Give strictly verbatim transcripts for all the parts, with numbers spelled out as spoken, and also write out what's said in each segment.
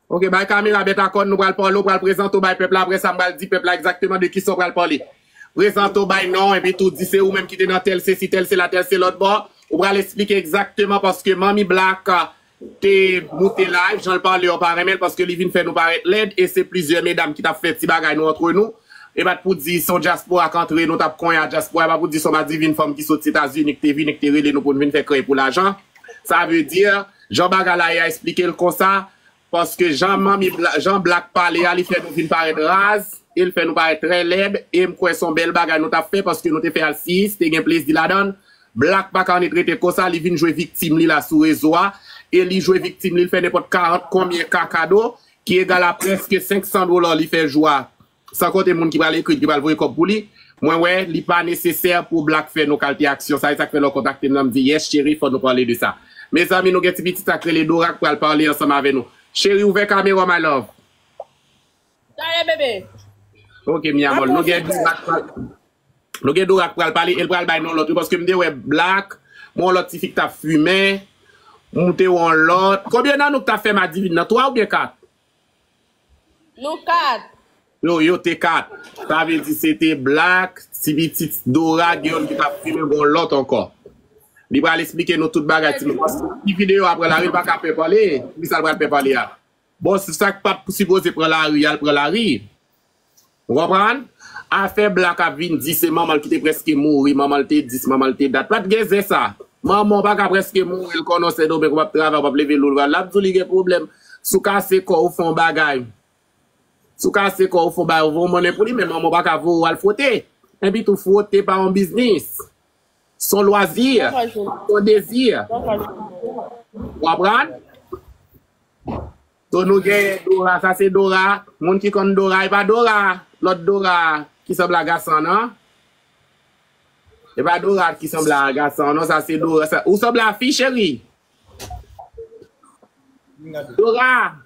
Ok, bay kamera bèt a kòn, nou pral pale, ou pral prezante w bay pèp la, apre sa m pral di pèp la egzakteman de kisa w pral pale. Prezante w bay non, epi tou di se ou menm ki te nan tèl sesi, tèl sela, tèl se lòt bò. Ou pral esplike egzakteman paske Manmi Black te moute live, jan l pale yo pa renmen l paske li vin fè nou parèt lèd e se plizyè medam ki t ap fè ti bagay nou antre nou. E pa t pou di se yon dyaspora k antre nou t ap konyen a dyaspora, e pa pou di se yon madivin fanm ki soti Etazini ki te vini ki te rele nou pou n vin fè krèy pou lajan. Sa vle di, jan bagay la ye a esplike l konsa, paske jan Manmi Bla- jan Black pale a, li fè nou vin parèt raz, e l fè nou parèt trè lèd, e m kwè se yon bèl bagay nou t ap fè, paske nou te fè al sis, te gen plezi ladan l. Black pa ka annik rete konsa, li vin jwe viktim li la sou rezo a, e li jwe viktim li, l fè nenpòt karant konbyen kakado, ki egal a prèske senk san dola li fè jou a. San konte moun ki pral ekri l, ki pral voye kòb pou li. Mwen wè, li pa nesesè pou Black fè nou kalte aksyon sa, e sa k fè lè w kontakte m nan, m di, yes, cheri, fò nou pale de sa. Mezanmi, nou gen ti pitit sa k rele Dora k pral pale ansanm avè nou. Cheri, ouvè kamera, my love. Talè, bebe. Ok, mi amor. Nou gen Dora k pral, nou gen Dora k pral pale, e l pral bay non lòt, wi, paske m te wè Black, mwen yon lòt ti fi k t ap fimen, m te wè yon lòt. Konbyen nan nou k t ap fè madivin nan? Twa oubyen kat? Nou kat. Yo, yo te kat. Sa vle di se te Black, ti pitit Dora, gen youn ki t ap fimen, gen yon lòt ankò. Li pral esplike nou tout bagay, ti moun. Paske si videyo a pran lari, li pa ka pè pale. Poukisa l pral pè pale a? Bon, se sa k pa t sipoze pran lari, al pran lari. Ou konprann? Afè Black ap vin di se manman l ki te prèske mouri, manman l te dis, manman l te dat. Pa t gen zen sa. Manman w pa ka prèske mouri, l konnen w Sendomeng, ou p ap travay, ou p ap leve lou, l ap di w li gen pwoblèm. Si w kase kò w, ou fè yon bagay. Si w kase kò w, ou fè yon bagay, ou voye yon monnen pou li, men manman w pa ka voye w al fwote. Epi tou, fwote pa yon biznis. Se yon lwazi, se yon dezi. Ou konprann? Donk nou gen Dora, sa se Dora. Moun ki konn Dora, e pa Dora, lòt Dora ki sanble a gason an, non. E pa Dora ki sanble a gason an, non, sa se Dora. Sa, ou sanble a fi, cheri. Dora.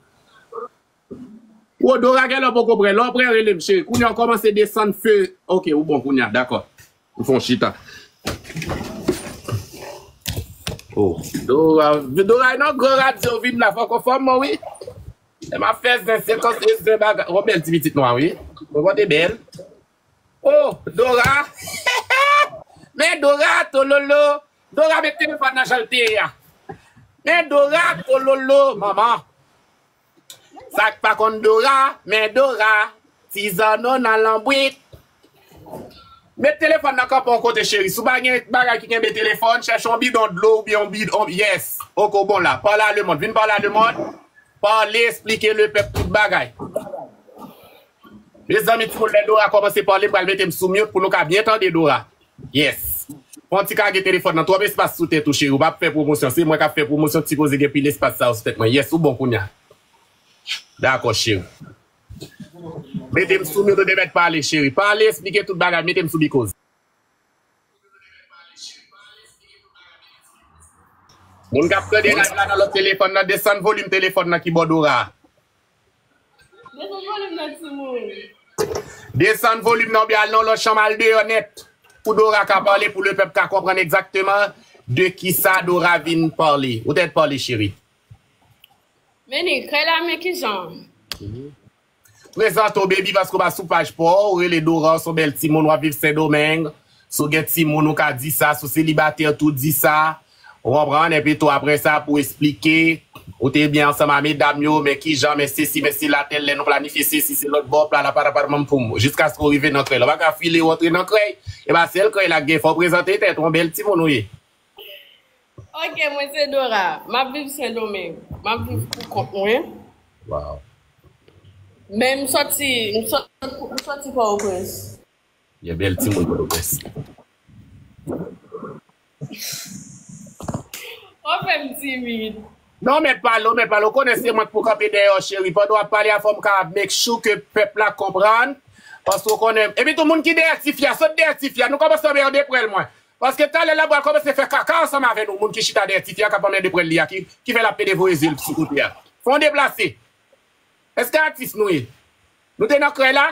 Wo, Dora genlè poko prè. Lè w prè, rele m, cheri. Kounye a w kòmanse desann fe. Ok, ou bon kounye a, dakò. M fè yon chita. Oh, Dora, Dora, non, gran radyo vin la, fòk ou fè m, wi. E m ap fè zen, se kòm se zen bagay. Yon bèl ti pitit nwa, wi. Mwen pote bèl. Oh, Dora. Men Dora, tololo. Dora, met telefòn nan jan l te ye a. Men Dora, tololo, manman. Sa k pa konn Dora, men Dora, ti zanno nan lanbwit. Met telefòn nan kanpe yon kote, cheri. Si w pa gen bagay ki kenbe telefòn, chèche yon bidon dlo oubyen yon bidon, yes. Ok, w bon la. Pale a lemonn. Vin pale a lemonn. Pale, esplike lepèp tout bagay. Mezanmi, timoun, lè Dora kòmanse pale, m pral mete m sou mute pou nou ka byen tande Dora. Yes. Fè yon ti kage telefòn nan, twòp espas sou tèt ou, cheri. Ou p ap fè pwomosyon. Se mwen k ap fè pwomosyon, t sipoze gen pil espas sa yo sou tèt mwen. Yes, ou bon kounye a. Dakò, cheri. Mete m sou mute, ou te mèt pale, cheri. Pale, esplike tout bagay, mete m sou bikoz. Moun k ap tande live la nan lòt telefòn nan, desann volim telefòn nan ki bò Dora a. Desann volim nan, timoun. Desann volim nan oubyen al nan lòt chanm, al deyò nèt. Pou Dora ka pale, pou lepèp ka konprann egzakteman de kisa Dora vin pale. Ou tèt pale, cheri. Meni, kay la, men kijan? Prezante w, baby, paske w pa sou paj pa w. Ou rele Dora, w se yon bèl timoun, w ap viv Sendomeng. Si w gen timoun, ou ka di sa. Si w selibatè tou, di sa. Ou konprann? Epi tou, apre sa, pou esplike, ou te byen ansanm a medam yo, men kijan, men sesi, men sela, tèl lè nou planifye sesi, se lòt bò, pla la, pata, pata, poum, poum, jiskaske w rive nan krèy la. Ou pa ka file w antre nan krèy. E pa sèl krèy la k gen, fò w prezante tèt ou, yon bèl timoun ou ye. Ok, mwen se Dora. M ap viv Sendomeng. M ap viv pou kont mwen. Wow. Men m sòti, m sòti, m sòti Pòtoprens. Gen bèl timoun Pòtoprens. Ou fè m timid. Non, mèt pale, mèt pale. Ou konnen se mwen k pou kanpe dèyè w, cheri. Pandan w ap pale a, fò m ka make sure ke pèp la konprann. Paske ou konnen. Epi tou, moun ki dèyè tifi a, sot dèyè tifi a. Nou kòmanse anmède prèl mwen. Paske talè l ap pral kòmanse fè kaka ansanm avè nou, moun ki chita dèyè tifi a k ap anmède prèl li a, ki, ki fè l ap pede voye zye l sou kote a. Fò n deplase. Èske atis nou ye? Nou te nan krèy la?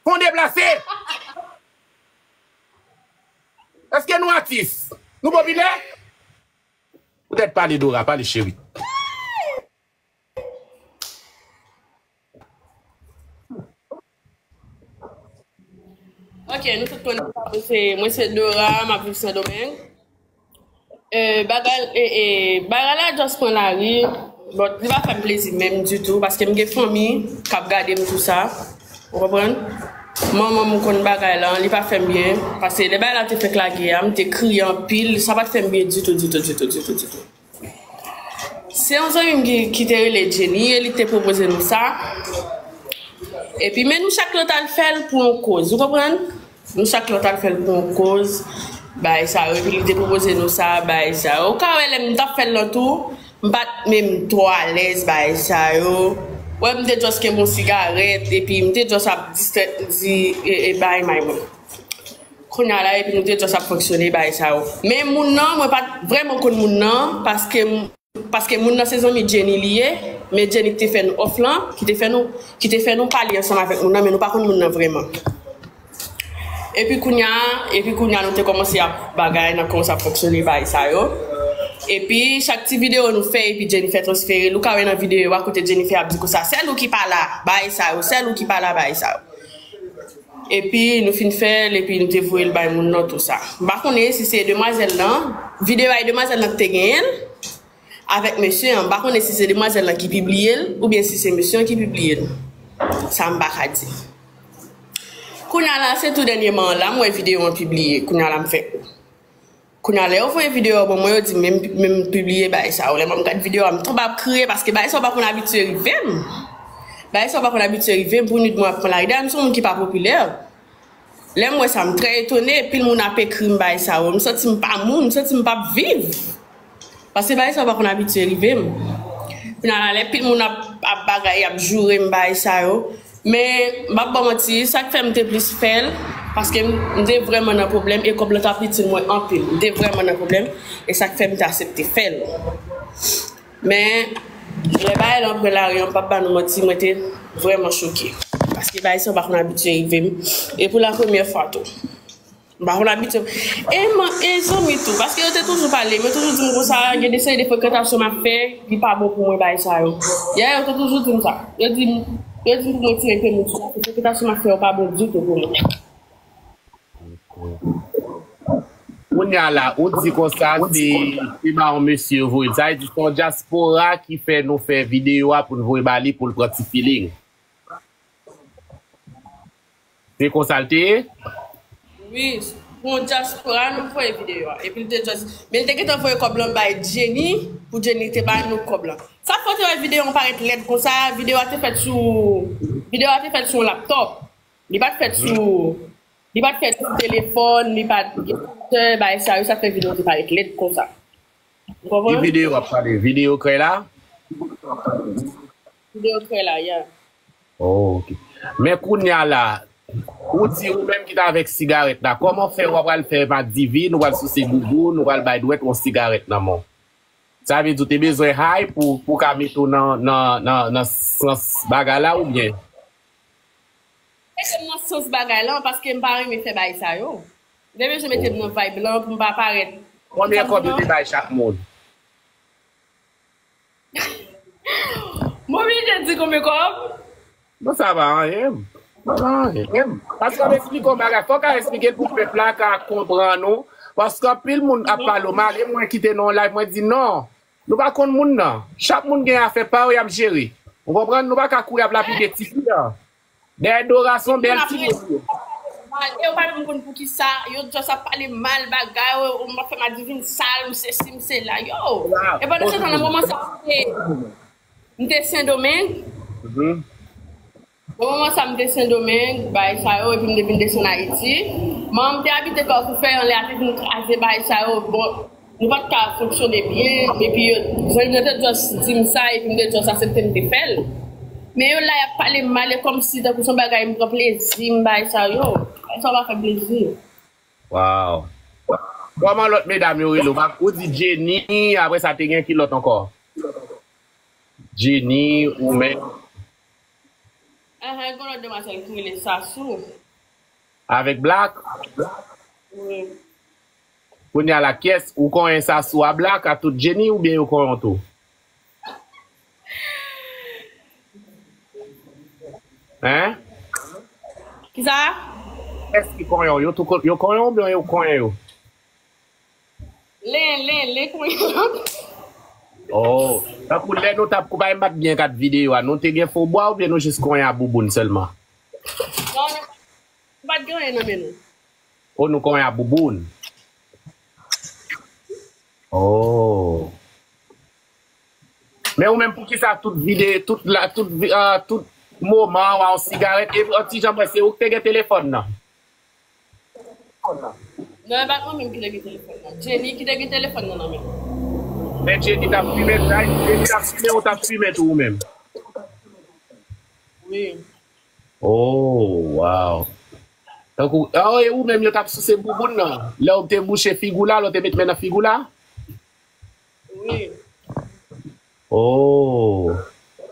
Fò n deplase. Èske nou atis? Nou popilè? Poutèt pale Dora, pale cheri. Ok, nou tout konnen mwen se, mwen se Dora, m ap viv Sendomeng. E, bagay, e, e, bagay la just pran lari, but li pa fè m plezi menm ditou, paske m gen fanmi k ap gade m tou sa. Ou konprann? Manman m konn bagay la, li pa fè m byen, paske lè bagay la te fèk lage a, m te kriye anpil, sa pa t fè m byen ditou, ditou, ditou, ditou, ditou. Se yon zanmi m ki, ki te rele Jenny e li te pwopoze nou sa. Epi, men nou chak lan t al fè l pou yon koz, ou konprann? Nou chak lan t al fè l pou yon koz, bagay sa yo. Epi li te pwopoze nou sa, bagay sa yo. Ou ka wè lè m t ap fè l lan tou, m pa t menm twò alèz, bagay sa yo. Wè, m te just kenbe yon sigarèt, epi m te just ap distrè, di, e, e, bay may mwen. Kounye a la, epi nou te just ap fonksyone, bagay sa yo. Men moun nan, mwen pa t vrèman konn moun nan, paske m, paske moun nan se zanmi Jenny li ye, men Jenny ki te fè nou òf lan, ki te fè nou, ki te fè nou pale ansanm avèk moun nan, men nou pa konn moun nan vrèman. Epi kounye a, epi kounye a nou te kòmanse ap bagay, n ap kòmanse ap fonksyone, bagay sa yo. Epi chak ti videyo nou fè, epi Jenny fè transfere l, ou ka wè nan videyo a kote Jenny fè ap di konsa, sèl ou ki pa la, bagay sa yo, sèl ou ki pa la, bagay sa yo. Epi nou fin fè l, epi nou te voye l bay moun nan tou sa. M pa konnen si se demwazèl lan, videyo a e demwazèl lan ki te genyen l avèk mesye an. M pa konnen si se demwazèl lan ki pibliye l, oubyen si se mesye an ki pibliye l. Sa m pa ka di. Kounye a la, se tou dènyèman an la, m wè videyo an pibliye. Kounye a la, m fè Kounye a, lè yo voye videyo a ban mwen, yo di m men m pibliye bagay sa yo. Lè m ap gad videyo a, m tonbe ap kriye paske bagay sa yo pa konn abitye rive m. Bagay sa yo pa konn abitye rive m, pou nit mwen ap pran lari. Dayè, m se yon moun ki pa popilè. Lè m wè sa, m trè etone, pil moun ap ekri m bagay sa yo. M santi m pa moun, m santi m p ap viv. Paske bagay sa yo pa konn abitye rive m. Kounye a la, lè pil moun ap, ap bagay, ap joure m bagay sa yo. Men, m p ap ba w manti, sa k fè m te plis fè l, paske m, m te vrèman nan pwoblèm, e kòb lan t ap itil mwen anpil. M te vrèman nan pwoblèm, e sa k fè m te aksepte fè l. Men, lè bagay lan pran lari an, m p ap ba nou manti, mwen te vrèman choke. Paske bagay sa yo pa konn abitye rive m. E pou la premyè fwa tou. M pa konn abitye. E man, e zanmi tou, paske yo te toujou pale m, yo toujou di m konsa, gen de seri de frekantasyon m ap fè, li pa bon pou mwen, bagay sa yo. Ya, yo te toujou di m sa. Yo di m, yo di m pou mwen tire pye m sou sa, se frekantasyon m ap fè yo pa bon ditou pou mwen. Kounye a la, ou di konsa, se, se ba yon mesye yo voye l. Sa vle di, se yon dyaspora ki fè nou fè videyo a pou n voye ba li pou l pran ti feeling. Se konsa l te ye? Wi, pou yon dyaspora nou voye videyo a. Epi l te just, men l te gentan voye kòb lan bay Jenny, pou Jenny te bay nou kòb lan. Sa fè w te wè videyo an parèt lèd konsa, videyo a te fèt sou, videyo a te fèt sou yon laptòp. Li pa t fèt sou, li pa t fèt sou telefòn, li pa t gen filtè, bagay sa yo, sa fè videyo an te parèt lèd konsa. Ou konprann? Ki videyo w ap pale? Videyo krèy la? Videyo krèy la, yeah. Oh, ok. Men kounye a la, ou di ou menm ki t avèk sigarèt la, kòman fè w pral fè madivin, ou pral souse bouboun, ou pral bay dwèt yon sigarèt nan men w? Sa vle di ou te bezwen high pou, pou ka mete w nan, nan, nan, nan sans bagay la oubyen? Mete m nan sans bagay lan, paske m pa renmen fè bagay sa yo. M te bezwen mete m nan vibe lan pou m pa parèt. Konbyen kòb yo te bay chak moun? M oblije di konbyen kòb? Non, sa pa anyen. Sa pa anyen. Paske w ap eksplike yon bagay, fò w ka eksplike l pou pèp la ka konprann ou. Paske anpil moun ap pale w mal, e mwen ki te nan yon live, mwen di non. Nou pa konn moun nan. Chak moun gen afè pa yo y ap jere. Ou konprann? Nou pa ka kouri ap lapide tifi an. Dèyè Dora se yon bèl timoun. E yo pa menm konn poukisa, yo just ap pale mal bagay, yo, m ap fè madivin sal, m sesi, m sela, yo. E pandan se tan nan moman sa, m te, m te Sendomeng. Nan moman sa, m te Sendomeng, bagay sa yo, epi m te vin desann Ayiti. Manman m te abite Kafou Fèy, anlè a te vin kraze bagay sa yo. Bon, nou pa t ka fonksyone byen, epi yo, zanmi mwen te just di m sa, epi m te just aksepte m te fè l. Men yo la, y ap pale m mal, e kòmsi tankou se yon bagay m pran plezi, m bay sa yo. Sa pa fè m plezi. Wow. Kòman lòt medam yo rele w? Ou di Jenny, apre sa te gen ki lòt ankò? Jenny, ou menm? Ahan, gen yon lòt demwazèl ki rele Sasou. Avèk Black? Wi. Kounye a la, kiyès ou konyen Sasou a Black a tout Jenny oubyen yo konyen w tou? Hein? Kisa? Kiyès ki konyen w? Yo tou ko-, yo konyen w oubyen yo konyen yo? Len, len, len konyen lòt. Oh, tankou lè nou t ap koupe, m pa t byen gad videyo a, nou te gen fo bwa oubyen nou jis konyen a bouboun sèlman? Non, nou, nou pa t gen anyen nan men nou. Oh, nou konyen a bouboun. Oh. Men ou menm, poukisa tout vide, tout la, tout vi-, ah, tout moman w a yon sigarèt, e yon ti jan mwen, se ou ki te gen telefòn nan? Non, e pa t mwen menm ki te gen telefòn nan. Jenny ki te gen telefòn nan nan men. Men Jenny t ap fimen, Jenny t ap fimen, ou t ap fimen tou ou menm? Wi. Oh, wow. Tankou, ah, e ou menm yo t ap souse bouboun nan? Lè w te bouche figi w la, lè w te met men nan figi w la? Wi. Oh.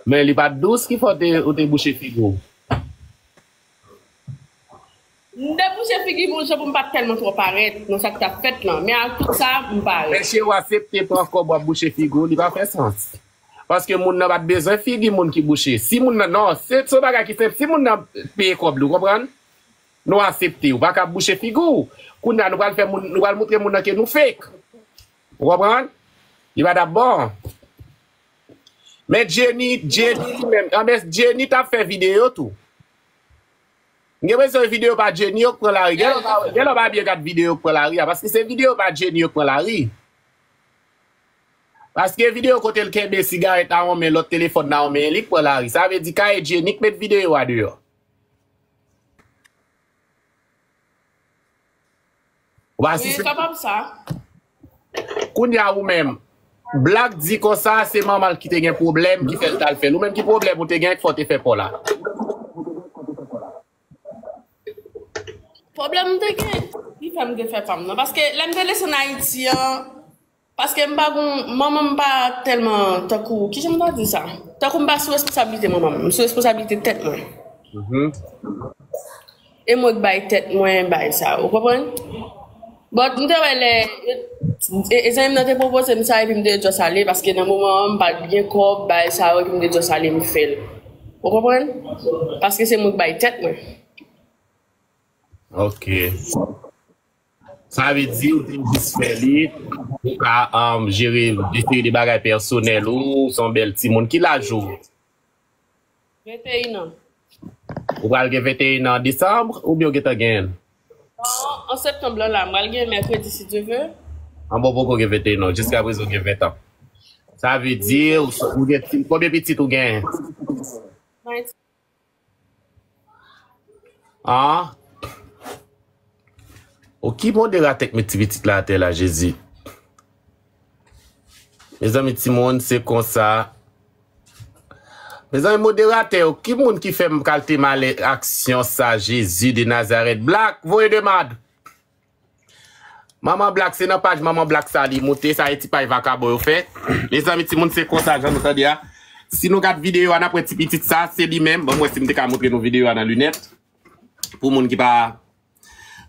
Men li pa t dous ki fè w te, ou te bouche figi w? M te bouche figi m yon jan pou m pa t tèlman twò parèt nan sa k t ap fèt lan. Men ak tout sa, m parèt. Mesye, w aksepte pran kòb w ap bouche figi w, li pa fè sans. Paske moun nan pa t bezwen figi moun ki bouche. Si moun nan, non, se, se yon bagay ki senp. Si moun nan peye kòb li, ou konprann? Nou aksepte, ou pa ka bouche figi w. Kounye a, nou pral fè moun, nou pral montre moun nan ke nou fake. Ou konprann? Li pa t ap bon. Men Jenny, Jenny li menm, anben, Jenny t ap fè videyo tou. M gen enpresyon se videyo pa Jenny yo k pran lari. Genlè w pa, genlè w pa byen gad videyo k pran lari a, paske se videyo pa Jenny yo k pran lari. Paske videyo kote l kenbe sigarèt nan yon men, lòt telefòn nan yon men, li k pran lari. Sa vle di ka e Jenny k met videyo a deyò. Ou pa si se kapab sa. Kounye a ou menm, Black di konsa se manman l ki te gen pwoblèm ki fè l t al fè l. Ou menm ki pwoblèm ou te gen k fè w te fè pa w la? Pwoblèm m te gen ki fè m te fè pa m nan. Paske lè m te desann Ayiti an, paske m pa gon, manman m pa tèlman tankou, kijan m ta di sa? Tankou m pa sou responsablite manman m, m sou responsablite tèt mwen. Mhm. E mwen k bay tèt mwen bay sa, ou konprann? But m te wè lè e, e, e zanmi m nan te pwopoze m sa, epi m te just ale, paske nan moman an, m pa t gen kòb, bay sa yo, epi m te just ale, m fè l. Ou konprann? Paske se mwen k bay tèt mwen. Ok. Sa vle di ou te jis fè li pou ka, um, jere de seri de bagay pèsonèl ou, se yon bèl timoun. Ki laj ou? Venteyen an. Ou pral gen venteyen an an desanm oubyen ou gentan genyen l? Non, an septanm lan la, m pral gen mèkredi si Dye vle. An bon, poko gen venteyen an, jiskaprezan ou gen ven an. Sa vle di, ou, ou gen ti, konbyen pitit ou genyen? An? O, ki moderatè k met ti pitit la atè la, Jezi? Mezanmi, timoun, se konsa. Mezanmi, moderatè yo, ki moun ki fè m kalte malè aksyon sa, Jezi de Nazarèt? Black, voye de mad. Manman Black, se nan paj Manman Black sa li moute, sa e ti paj vakabon yo fè. Mezanmi, timoun, se konsa, jan nou tande a. Si nou gad videyo a, n ap wè ti pitit sa, se li menm. Ban m wè si m te ka montre nou videyo a nan linèt. Pou moun ki pa,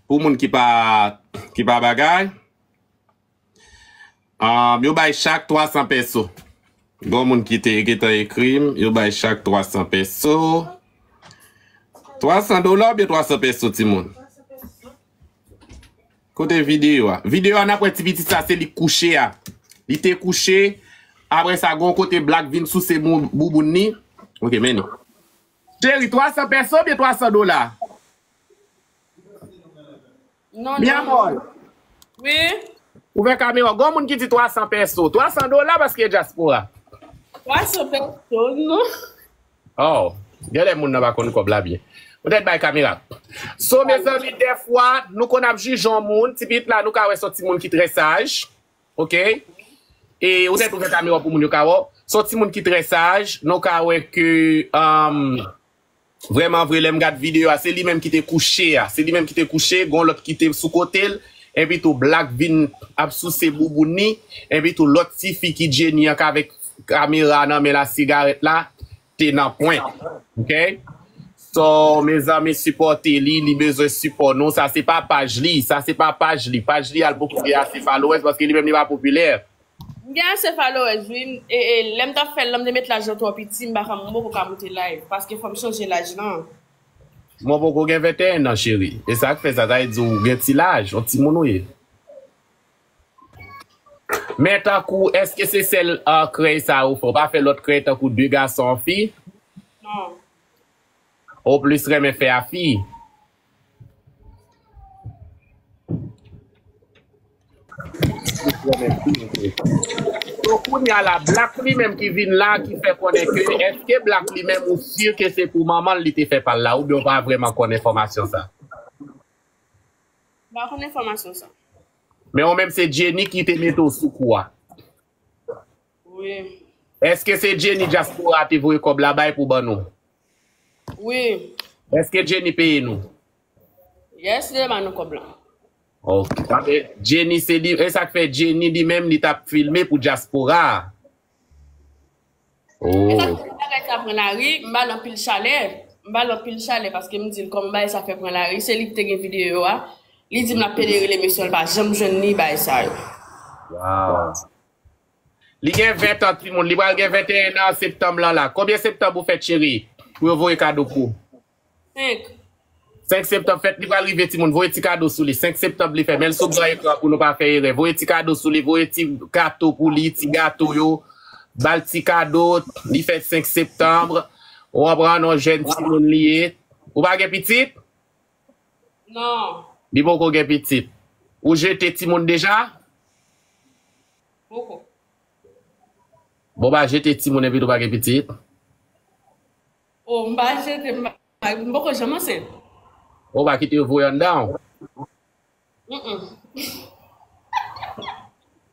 pou moun ki pa, ki pa bagay. Ah, yo bay chak twa san pèso. Gon moun ki te gentan ekri m, yo bay chak twa san pèso. Twa san dola oubyen twa san pèso, timoun? Kote videyo a? Videyo a, n ap wè ti pitit sa, se li k kouche a. Li te kouche. Apre sa, gon kote Black vin souse bou-, bouboun ni. Ok, men ni. Cheri, twa san pèso oubyen twa san dola? Non, non, non. Mi amor. Wi. Ouvè kamera. Gon moun ki di twa san pèso. Twa san dola paske dyaspora. Twa san pèso, non. Oh, genlè moun nan pa konn kòb la byen. Poutèt bay kamera. So, mezanmi, dèfwa, nou konn ap jije yon moun, ti pitit la, nou ka wè se yon timoun ki trè saj. Ok? E ou tèt ouvè kamera pou moun yo ka wè w. Se yon timoun ki trè saj. Nou ka wè ke, um, vrèman vre, lè m gad videyo a, se li menm ki te kouche a. Se li menm ki te kouche, gon lòt ki te sou kote l. Epi tou, Black vin ap souse bouboun ni. Epi tou, lòt tifi ki Jenny an, k avèk kamera nan men l a, sigarèt la, te nan pwen. Ok? So, mezanmi, sipòte li, li bezwen sipò nou. Sa se pa paj li, sa se pa paj li. Paj li a, l poko gen ase followers paske li menm li pa popilè. M gen ase followers, wi. E, e, lè m t ap fè l lan, m te met laj lan twò piti, m pa ka, m poko ka moute live, paske fò m chanje laj lan. Mwen poko gen venteyen an, cheri. E sa k fè sa, sa vle di ou gen ti laj, yon timoun ou ye. Men tankou, èske se sèl, ah, krèy sa ou fè? Ou pa fè lòt krèy tankou de gason, yon fi? Non. Ou plis renmen fè a fi? So, kounye a la, Black li menm ki vin la, ki fè konnen ke, èske Black li menm, ou si ke se pou manman l li te fè pa l la, oubyen ou pa vrèman konn enfòmasyon sa? M pa konn enfòmasyon sa. Men ou menm se Jenny ki te mete w sou kou a. Wi. Èske se Jenny dyaspora te voye kòb la bay pou ban nou? Wi. Èske Jenny peye nou? Yes, li te ban nou kòb la. Ok. Paske Jenny se li, e sa k fè Jenny li menm li t ap filme pou dyaspora a. Oh. E sa k fè bagay sa pran lari, m ba l anpil chalè. M ba l anpil chalè paske m di l kòman bagay sa fè pran lari, se li ki te gen videyo a. Li di m l ap pede rele mesye, l pa janm jwenn li, bagay sa yo. Wow. Li gen ven an, timoun. Li pral gen venteyen an septanm lan la. Konbyen septanm ou fèt, cheri? Pou yo voye kado pou ou? Senk. Senk septanm fèt, li pral rive, timoun. Voye ti kado sou li. Senk septanm li fèt. Men l sou gran ekran pou nou pa fè erè. Voye ti kado sou li. Voye ti gato pou li, ti gato yo. Ba l ti kado. Li fèt senk septanm. Ou konprann, yon jèn timoun li ye. Ou pa gen pitit? Non. Li poko gen pitit. Ou jete timoun deja? Poko. Bon, pa jete timoun epi tou pa gen pitit. Oh, m pa jete, m pa, m poko janm ansent. Ou pa kite yo voye anndan w? Mm-mm.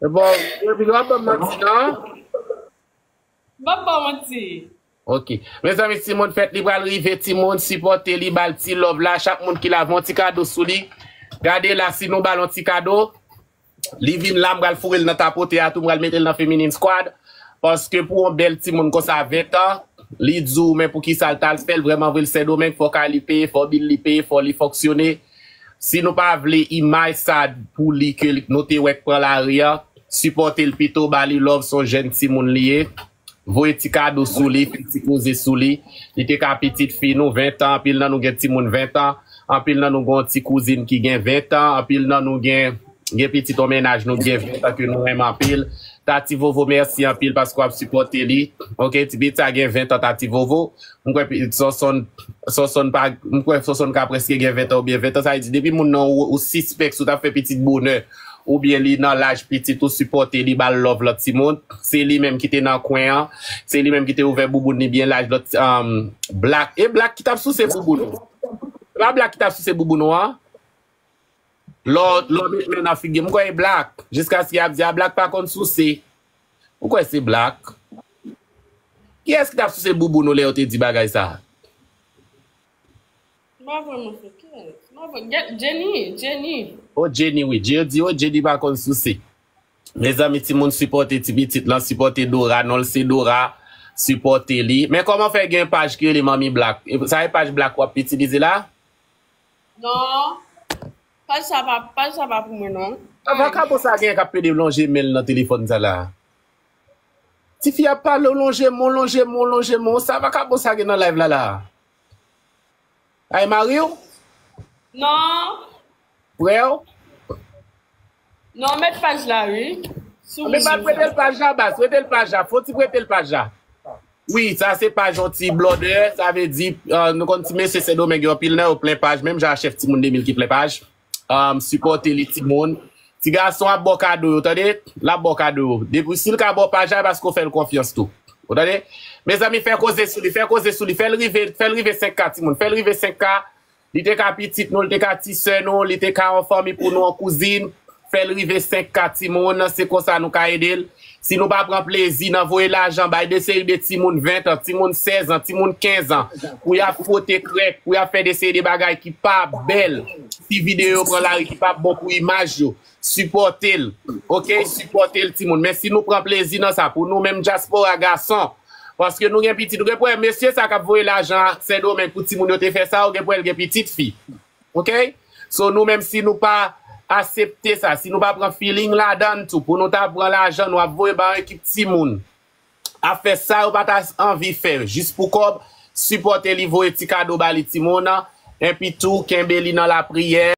E bon, epi w ap ban m manti, non? M p ap ba w manti. Ok. Mezanmi, timoun fèt, li pral rive, timoun, sipòte li, ba l ti love la. Chak moun ki la, voye yon ti kado sou li. Gade la, si nou ba l yon ti kado, li vin la, m pral foure l nan tapote a tou, m pral mete l nan Feminine Squad. Paske pou yon bèl timoun konsa, ven an, li di w, men poukisa l t al fè l, vrèman vre, l Sendomeng, fò kay li peye, fò bil li peye, fò li fonksyone. Si nou pa vle imaj sa pou li ke nou te wè k pran lari a, sipòte l pito, ba li love, se yon jèn timoun li ye. Voye ti kado sou li, fè ti koze sou li. Li te ka pitit fi nou, ven an, anpil nan nou gen timoun ven an, anpil nan nou gen yon ti kouzin ki gen ven an, anpil nan nou gen, gen pitit yon mennaj nou gen ven an ke nou renmen anpil. Tati Vovo, mèsi anpil paske w ap sipòte li. Ok, ti pitit sa gen ven an, Tati Vovo. M kwè pi-, Sonson, Sonson pa, m kwè Sonson ka prèske gen ven an oubyen ven an. Sa vle di, depi moun nan ou, ou sispèk si w t ap fè pitit bonè, oubyen li nan laj pitit ou, sipòte li, ba l love lòt timoun. Se li menm ki te nan kwen an. Se li menm ki te ouvè bouboun li byen laj lòt, um, Black. E Black ki t ap souse bouboun ou. Se pa Black ki t ap souse bouboun ou an? Lè w, lè w met men nan figi m, m kwè e Black. Jiskaske y ap di, a, Black pa konn souse. Ou kwè se Black? Kiyès ki t ap souse bouboun ou lè yo te di bagay sa? M pa vrèman fè kiyès. M pa vrè-, Jenny, Jenny. O Jenny, wi. Jenny di, o Jenny pa konn souse. Mezanmi, timoun, sipòte ti pitit lan, sipòte Dora, non l se Dora, sipòte li. Men kòman fè gen paj ki rele Manmi Black? E sa e paj Black w ap itilize la? Non. Paj sa pa, paj sa pa pou mwen, non. Sa vakabon sa gen k ap pede lonje men l nan telefòn sa la. Tifi ap pale, w lonje men w, lonje men w, lonje men w. Sa vakabon sa gen nan live la la? Ay mari w? Non. Frè w? Non, met paj la, wi. Sou men pa prete l paj la, baz. Prete l paj la. Fò ti prete l paj la. Wi, sa se paj yon ti blòdè. Sa vle di, euh, nou konn ti mesye Sendomeng yo anpil nan yo plen paj. Menm jan a chèf timoun de mil ki plen paj. Um, sipòte li, timoun. Ti gason ap ba w kado yo, tande? L ap ba w kado yo. Depi si l ka ba w paj la, paske w fè l konfyans tou. Ou tande? Mezanmi, fè koze sou li, fè koze sou li. Fè l rive, fè l rive senk K, timoun. Fè l rive senk K. Li te ka pitit nou, li te ka ti sè nou, li te ka yon fanmi pou nou, yon kouzin. Fè l rive senk K, timoun. Se konsa nou ka ede l. Si nou pa pran plezi nan voye lajan bay de seri de timoun ven an, timoun sèz an, timoun kenz an, pou y ap fwote krèk, pou y ap fè de seri de bagay ki pa bèl, ti videyo yo pran lari ki pa bon pou imaj yo, sipòte l. Ok? Sipòte l, timoun. Men si nou pran plezi nan sa, pou nou menm dyaspora gason, paske nou gen pitit, ou gen pou wè mesye sa k ap voye lajan a Sendomeng pou timoun yo te fè sa, ou gen pou wè l gen pitit fi. Ok? So, nou menm, si nou pa aksepte sa, si nou pa pran feeling ladan l tou, pou nou ta pran lajan nou ap voye ba yon ekip timoun, ap fè sa yo pa ta anvi fè, jis pou kòb, sipòte li, voye ti kado ba li, timoun nan, Epi tou, kenbe li nan lapriyè.